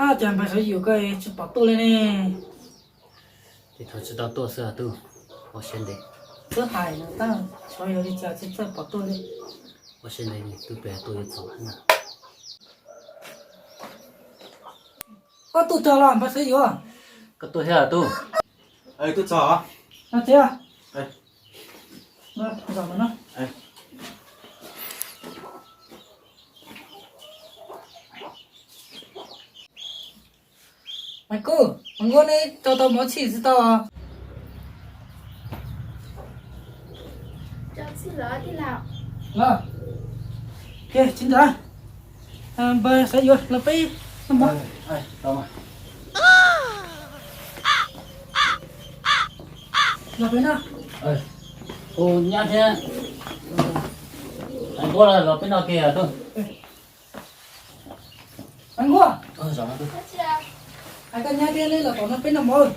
Cas npawg Xaiv Yuam koj tsis pom tuaj li ne? Ces thaum tsis tau tuaj xwb os tub, ua siab ntev. Twb hais no tab xyov yog li cas tsis txawj pom tuaj li. Ua siab ntev tub, pem tuaj yuav txhaum heev na. Koj tuaj txog los npawg Xaiv Yuam? Koj tuaj thiab tub. Tuaj txog. Txiv, zaum no. Maiv Kuj, Maiv Nkuab, neb rau tau mov txhij tsis tau? Los, ces txiv ntxawm, npawg Xaiv Yuam los peb noj mov. Los peb noj. Kuv nyab thiab Maiv Nkuab los peb noj ke tub. Maiv Nkuab, hais koj nyab thiab neb los tom no peb noj mov.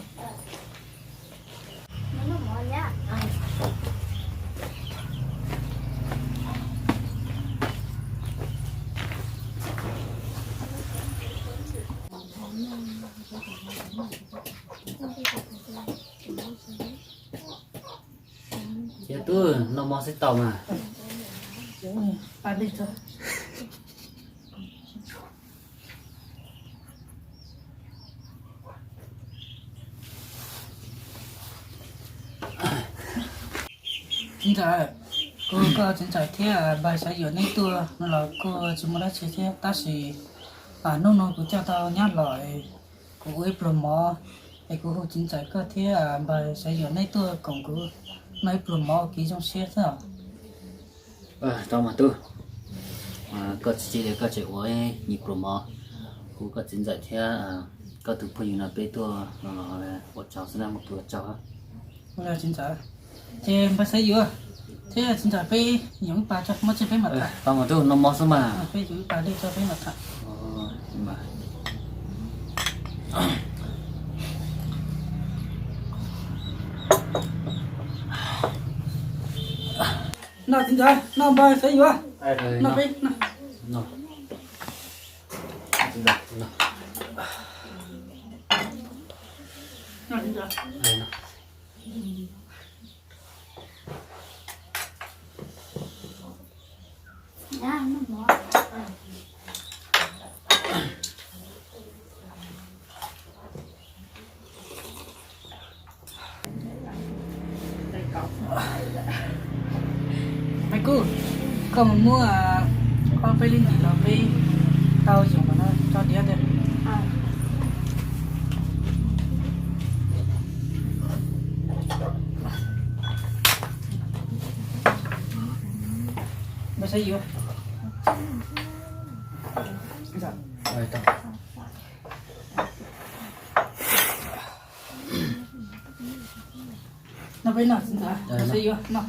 Ces tub, noj mov xwb tau mas. Txiv ntxawm, kuv, koj txiv ntxawm thiab npawg Xaiv Yuam neb tuaj no los kuj tsis muaj dab tsi thiab, tab sis hnub no kuv coj tau nyab los, kuv ua ib pluag mov, es kuv hu txiv ntxawm koj thiab npawg Xaiv Yuam neb tuaj koom kuv noj ib pluag mov ua kev zoo siab xwb os. Tau mas tub, koj txiv ntxawm koj tseem ua ib pluag mov, hu koj txiv ntxawm thiab koj tus phooj ywg no peb tuaj no los ua tsaug xwb na, ua tsaug. Txiv ntxawm, ces npawg Xaiv Yuam thiab txiv ntxawm peb yoom ib pas tso, muab tseg peb mam tham. Tau mas tub, noj mov xwb mas. Peb yoom ib pas dej tso peb mam tham. Noj txiv ntxawm, noj npawg Xaiv Yuam. Noj peb, noj. Maiv Kuj, koj mus muab ob peb lub ntim los peb tau yoom no tso diav tiag. Npawg Xaiv Yuam. Noj peb noj, txiv ntxawm, npawg Xaiv Yuam noj.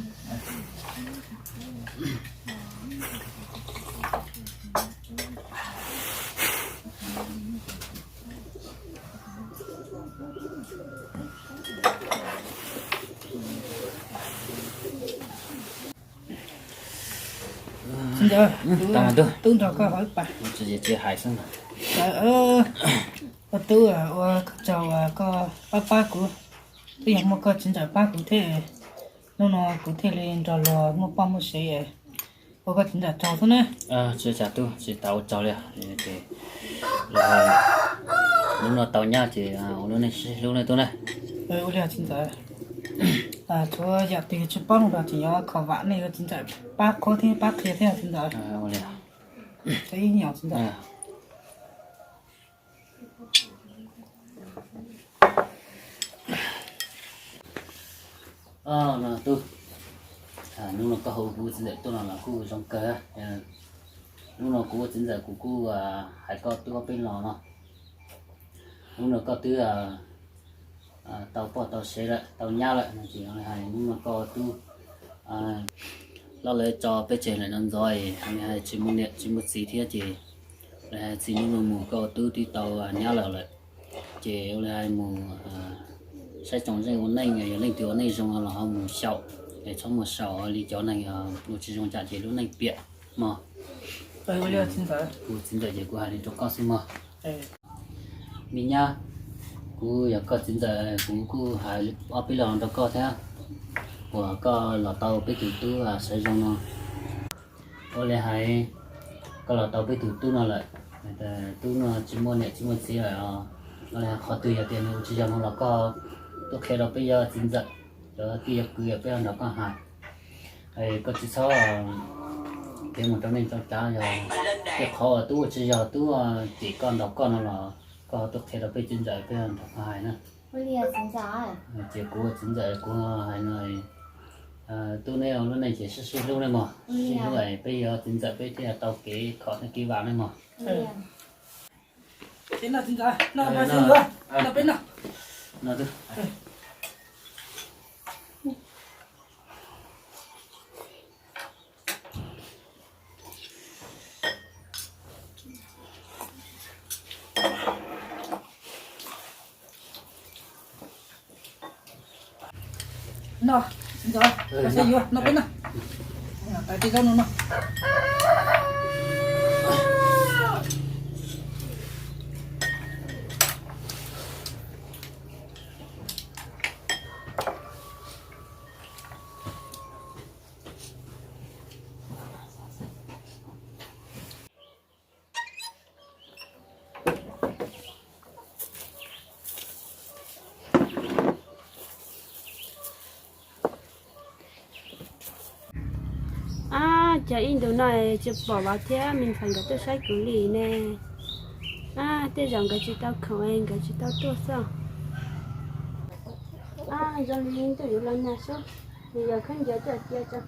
Txiv ntxawm, tub nrog koj hais ib pas. Tsis hais xwb. Ua tub, ua koj tsaug uas koj pab pab kuv. Twb yog muaj koj txiv ntxawm pab kuv thiab, hnub no kuv thiaj li nrog luag muaj poj muaj sev. Ua koj txiv ntxawm tsaug xwb na. Tsis tas tub, tsis tas ua tsaug li. Hnub no tau nyab ces ua lub neej sib hlub nej tub na. Ua li txiv ntxawm, tsuav yam twg tsis paub no los tseem yuav khom vam nej txiv ntxawm pab qhuab thiab pab qhia thiab txiv ntxawm. Ua li. Txiv ntxawm. Tub, hnub no koj hu kuv ua txiv ntxawm tuaj no los kuj zoo kawg. Hnub no kuv ua txiv ntxawm kuv kuj hais koj tub ob peb lo no. Hnub no koj twb tau poj tau sev lawm, tau nyab lawm no ces hais hnub no koj tub loj lawv tso peb tseg lawm no ntxov es hais tsis muaj niam tsis muaj txiv thiab ces lawv hais txij hnub no mus koj tub twb tau nyab lawm lawm. Ces ua li hais mus saib tsoom zeej ua neej, yog leej twg ua neej zoo no los ho mus xyaum, es txhob mus xyaum li cov neeg ua tsis zoo tsam ces lub neej piam mog. Kuv txiv ntxawm ces kuv hais li rau koj xwb mog. Me nyab, kuv yog koj txiv ntxawm, kuv kuj hais ob peb lo rau koj thiab, uas koj los tau peb tus tub sawv zoo no. Ua li hais koj los tau peb tus tub no lawm, tub no tsis muaj niam tsis muaj txiv lawm os. Ua li hais qhov twg yog tias nws ua tsis yog no los koj tuaj qhia rau peb yawg txiv ntxawm, cov tij yawg kwv peb nrog koj hais. Koj tsis txhob kev mus rau neej rau tsav, yog tej qhov uas tub ua tsis yog tub cem koj ntaus koj no los koj tuaj qhia rau peb txiv ntxawm peb nrog koj hais na. Ces kuv ua txiv ntxawm kuv hais no, tub neb ua lub neej ces sib sib hlub nej mog, sib hlub peb yawg txiv ntxawm peb thiaj tau kev khom thiab kev vam nej mog. No, ntxawm, koj xav yuav no peb no. Tais tej zaub no no. Ab, cas ib ntus no tsis pom Vauv thiab me ntxhais nkawd tuaj saib kuv li ne. Ab, tej zaum nkawd tsis tau khoom es nkawd tsis tau tuaj xwb. Ab, zoo li ntuj yuav los nag sub, nws yog khaub ncaws tuaj cia tso.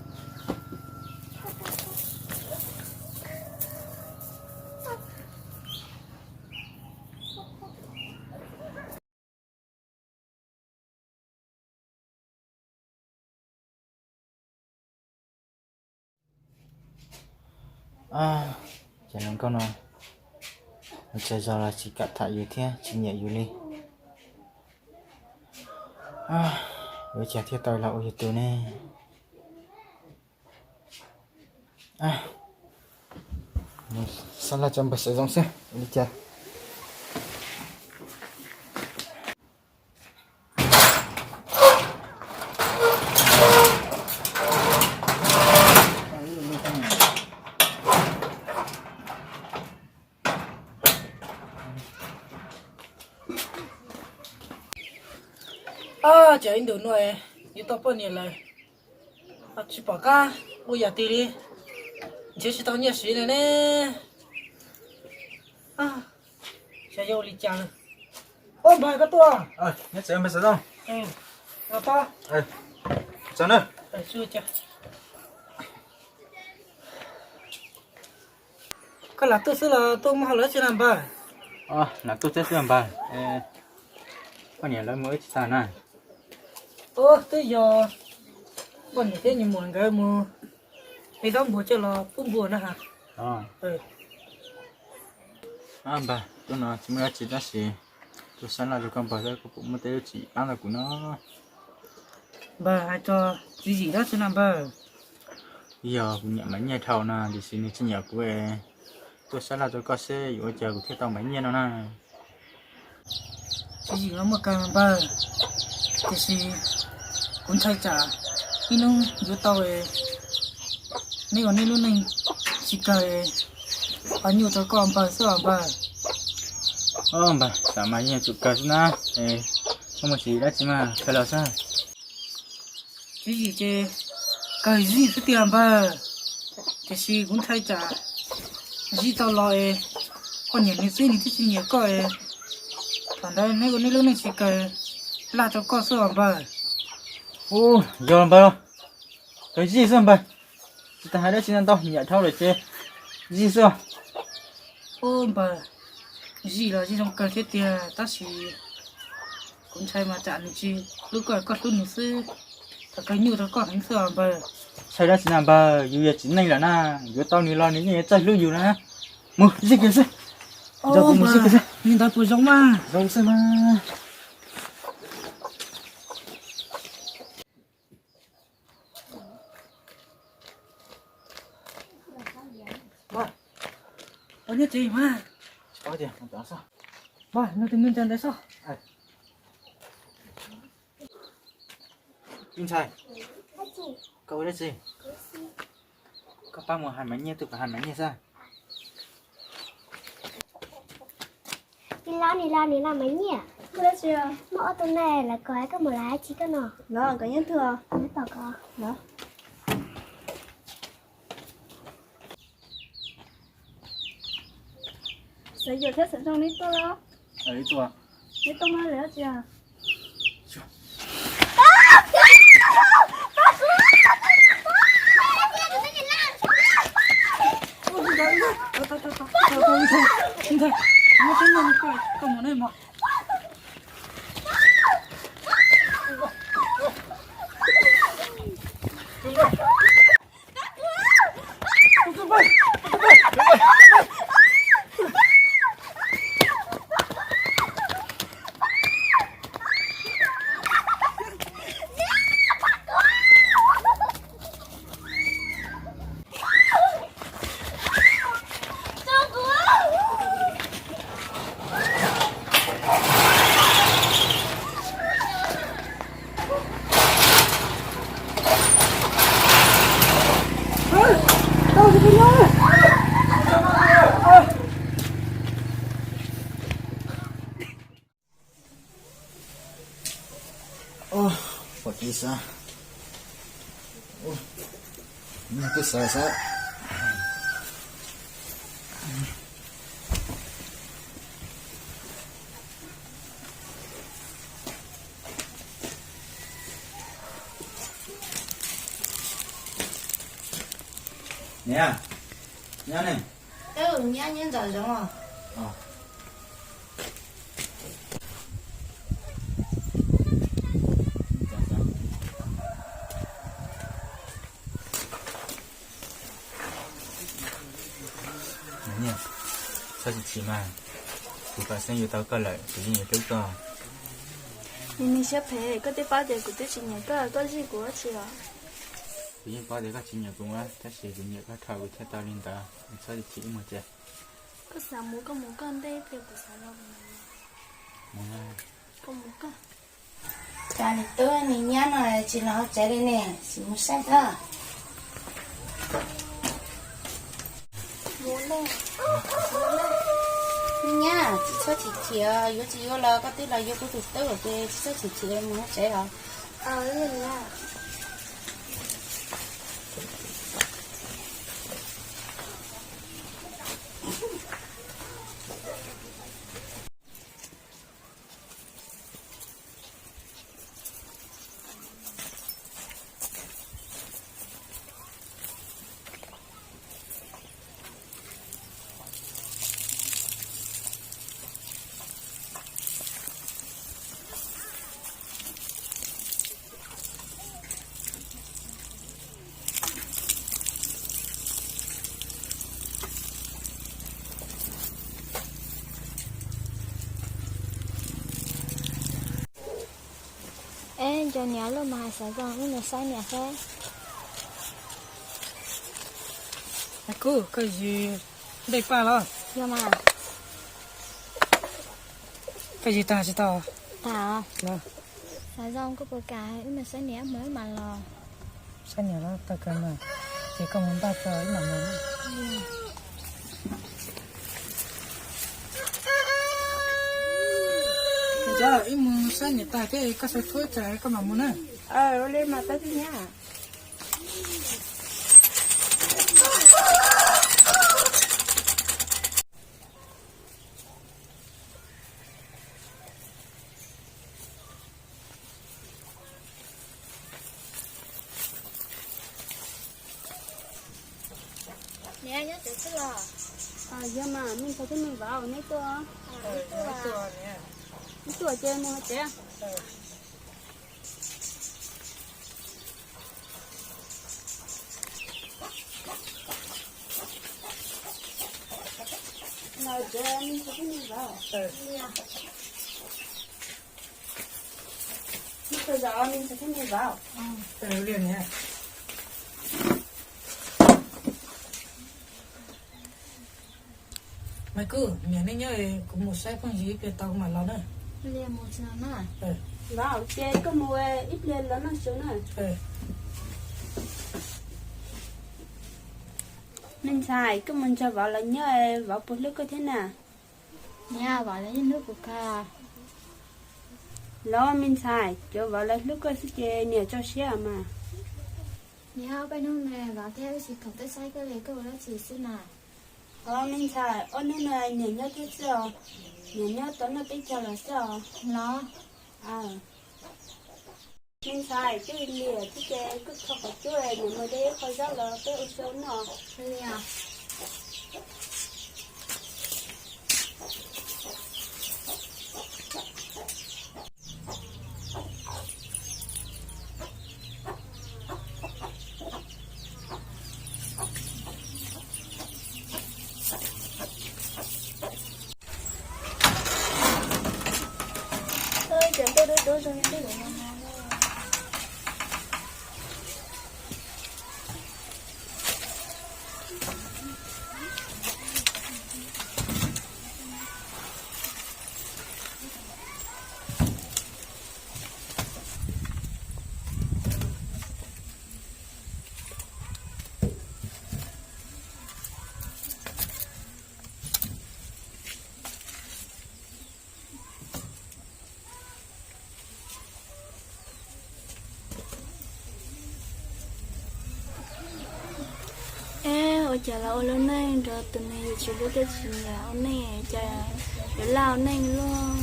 Ces hluas nkauj no, ua cas zos los tsis kam tham yus thiab tsis nyiam yus li. Yuav cas thiaj tau los ua yus tus ne? Xa laj tso npawg Xaiv Zoo xwb ua li cas. Ab, cas ib ntus no yuav tau poj niam lawm, tsis pom qab ua yam twg li, nrhiav tsis tau nyiaj siv li ne. Xyov yog ua li cas lawm. Ob, npawg koj tuaj. Koj lam tuaj xwb los tuaj muaj hauj lwm tsi na npawg? Lam tuaj xwb npawg. Poj niam lawv mus ua tsi tag na? Ub, twb yog poj niam thiab niam muam nkawd mus ev zaub npua coj los pub npua na has. Npawg, tuaj no tsis muaj dab tsi tab sis tuaj sab laj rau koj npawg saib koj puas muaj tej lub txim pab tau kuv no. Npawg hais rau tswv yim dab tsi no npawg? Yog kuv niam Maiv Nyiaj dhau no tiam sis nws tsis nyiam kuv, tuaj sab laj rau koj seb yuav ua cas kuv thiaj tau Maiv Nyiaj no na. Tswv yim los muaj kawg npawg, tiam sis kuv ntshai tsam ib hnub yuav tau neb ua neb lub neej tsis kawg, qhov nyuaj rau koj npawg xwb os npawg. Ob npawg, tam Maiv Nyiaj tsum kawg xwb na, koj muaj tswv yim dab tsi mas qhia los saib. Tswv yim ces kawg zij xwb tiag npawg, tiam sis kuv ntshai tsam zij tau los es koj nyiam nws xwb nws twb tsis nyiam koj, thaum ntawd neb ua neb lub neej tsis kawg, laj rau koj xwb os npawg. Ub, yog npawg, kawg zij xwb npawg, tsis tas hais dab tsi no ntau, nyiam dhau lawm ces zij xwb. Ub npawg, zij los zij zoo kawg thiab tiag tab sis kuv ntshai mas tsam nws tsis hlub koj, koj hlub nws xwb, thaum kawg nyuaj rau koj heev xwb os npawg. Ntshai dab tsi na npawg, yus yog txiv neej lawm na, yuav tau nws los nws yeej yuav txawj hlub yus na. Mus zij kiag xwb. Mus zij kiag xwb. Li ntawd puas zoo mas? Zoo xwb mas. Ua nyob tsev mas. Nug tus me ntxhais ntawd xwb. Me ntxhais, koj ua dab tsi? Koj pab mus hais Maiv Nyiaj, tuaj kom hais Maiv Nyiaj xwb. Nim los nim los nim los Maiv Nyiaj. Muaj ob tug neeg lawv kom koj mus hais tsis koj no. Los kom nyob twg os? Nyob tom ko. Los. Xav yuav thiab xav zoo li tuaj los? Li tuaj. Li tuaj mas lawm tsis? Ua, pom kev xav, ua, nag twb xav xav. Niam, nyob ne. Nyab nyob ntawm zoov os. Txhob txim txim mas, kuv pam xeeb yuav tau koj lawm kuv yeej yuav hlub koj. Nws siab phem, koj twb paub tias kuv twb tsis nyiam koj, koj zij kuv ua tsi os? Kuv yeej paub tias koj tsis nyiam kuv, tab sis kuv nyiam koj dhau kuv thiaj tau li ntawd, txhob txim txim ib mus ces. Koj xav mus koj mus, koj ntej pliag kuv xav los kuv mus. Koj mus koj. Cas nws tub nws nyab no tsis los hauv tsev li ne, sim mus saib tso. Nyab, tsis txhob chim chim, yuav tsis yuav los koj twb los yuav kuv tus tub ces tsis txhob chim chim, mus hauv tsev os. Es cov niam loj mas hais xav zoo wb mus saib niam saib. Kuv, koj yws dej paj los? Yog mas. Koj yws tag tsis tau? Tag. Xav zoo koj puas kam wb mus saib niam mus wb mam los? Saib niam los tau kawg mas, ces koj mus npaj tso wb mam mus. Ces wb mus saib niam tag thiab koj xav tshuab tsam koj mam mus na. Ua li mas tau tij nyab. Niam, nyob tsev xwb los? Yog mas, me ntxhais thiab me vauv, neb tuaj. Neb tuaj ces mus hauv tsev. Los tsev, me ntxhais thiab me vauv. Neb tuaj zov me ntxhais thiab me vauv. Kuj niam, nej nyob, kuv mus saib phooj ywg ib pliag tau kuv mam los na. Ces koj mus ib pliag los noj su na. Me ntxhais, koj mus nrog vauv los nyob, vauv puas hlub koj thiab na? Niam, vauv los yeej hlub kuv kawg. Los me ntxhais, cov vauv lawv hlub koj xwb ces niam tso siab mas. Niam, ob peb hnub no vauv thiab wb tsis khoom tuaj saib koj li, koj ua dab tsi xwb na? Os me ntxhais, ob hnub no niam nyob thiab xwb os, niam nyob tau noj peb caug los xwb os. Los, me ntxhais, twb lig thiab ces kuj txog qhov cub, niam mus de ib qho zaub los peb ua su noj. Ua cas los ua lub neej nrog tus neeg yus tsis hlub thiab tsis nyiam ua neej, cas yuav laj ua neej luaj.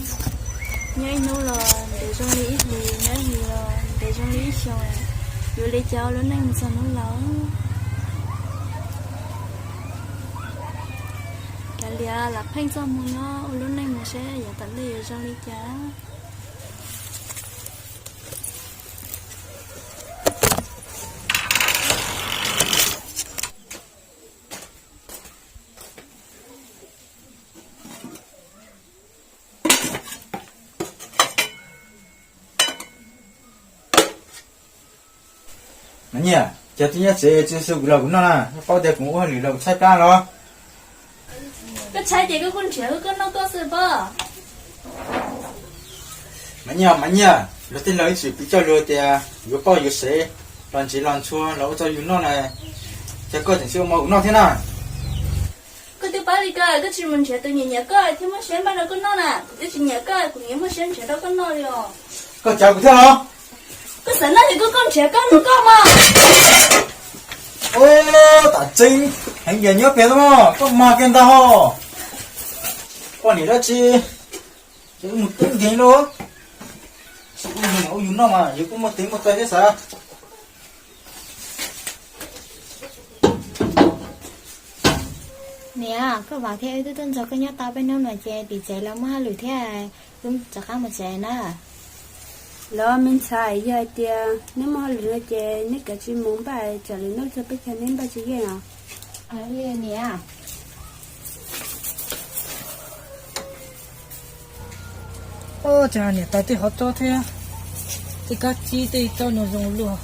Nyob ib hnub los ntev zoo li ib hlis, nyob ib hlis los ntev zoo li ib xyoos, yuav li cas ua lub neej mus txog hnub laus. Kav liam, lam pheej txoj hmoo nyob ua lub neej mus seb yav tom ntej yuav zoo li cas. Mas Nyiaj, cas twb nyob tsev tsis xu kuv los kuv noj na, paub tias kuv ua hauj lwm los kuv tshaib plab los. Koj tshaib ces koj kuj nrhiav koj noj koj xwb pob. Mas Nyiaj, mas Nyiaj, luag tej laus ib txwm piv coj lus tias yuav poj yuav sev, los ntsev los ntshua los ua rau yus noj na, cas koj tseem tsis ua mov kuv noj thiab na? Koj twb paub li ko, koj tsis mus nrhiav tus nyiam nyiam koj thiab muaj siab npaj rau koj noj na. Kuv twb tsis nyiam koj, kuv nyiam muaj siab nrhiav rau koj noj li os. Koj cav kuv thiab los? Koj xav noj ces koj, koj nrhiav koj noj koj mas. Ub, tam tseeb heev, yam nyob pem no koj mag kiag ntag hos. Poj niam dab tsi, ces wb mus tub nkeeg lauj. Ua yus noj mas yus kuj muaj teg muaj taw thiab xav. Niam, koj vauv thiab wb twb tuaj nrog koj nyob tau peb hnub no ces tim tsev los muaj hauj lwm thiab, wb rov qab mus tsev na. Los me ntxhais, yog hais tias neb muaj hauj lwm no ces neb kav tsij mus npaj, tsam lwm hnub txog peb caug neb npaj tsis yeej os. Niam. Ub, cas niam tais tej hov tsob thiab tej kab tsib tej tsob no zoo luaj.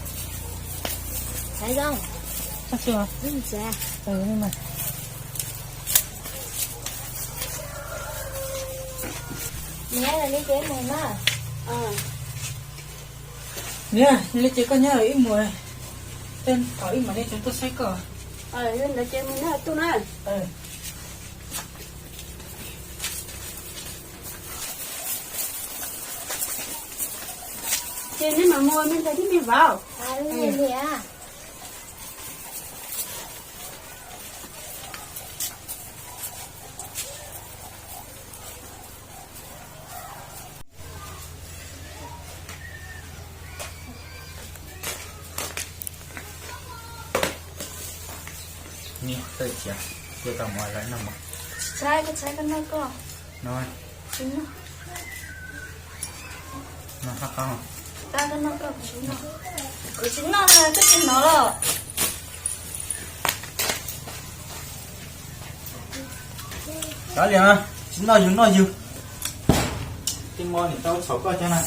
Niam, li ces mus na. Niam, li ces koj nyob ib mus, tej thaum ib mam li tuaj saib koj. Li ntawd ces mus na, tuaj na. Ces neb mam mus, me ntxhais thiab me vauv. Niam, tawm cia, cia tau mov lawm noj mov. Tshaib, koj tshaib koj noj koj. No, no qab qab. Kuv tsis noj, koj tsis hnov los? Kav liam, tsis noj yus noj yus. Tej mo niam tau txhaum koj cov na.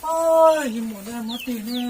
Yog muaj dab muaj twg ne?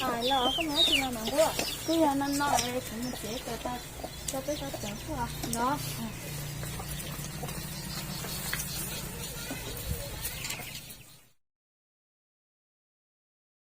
Twb los, koj mus tsis los mas nquab? Twb yog no no, kuv mus tsev, tso peb sawv daws tuaj no.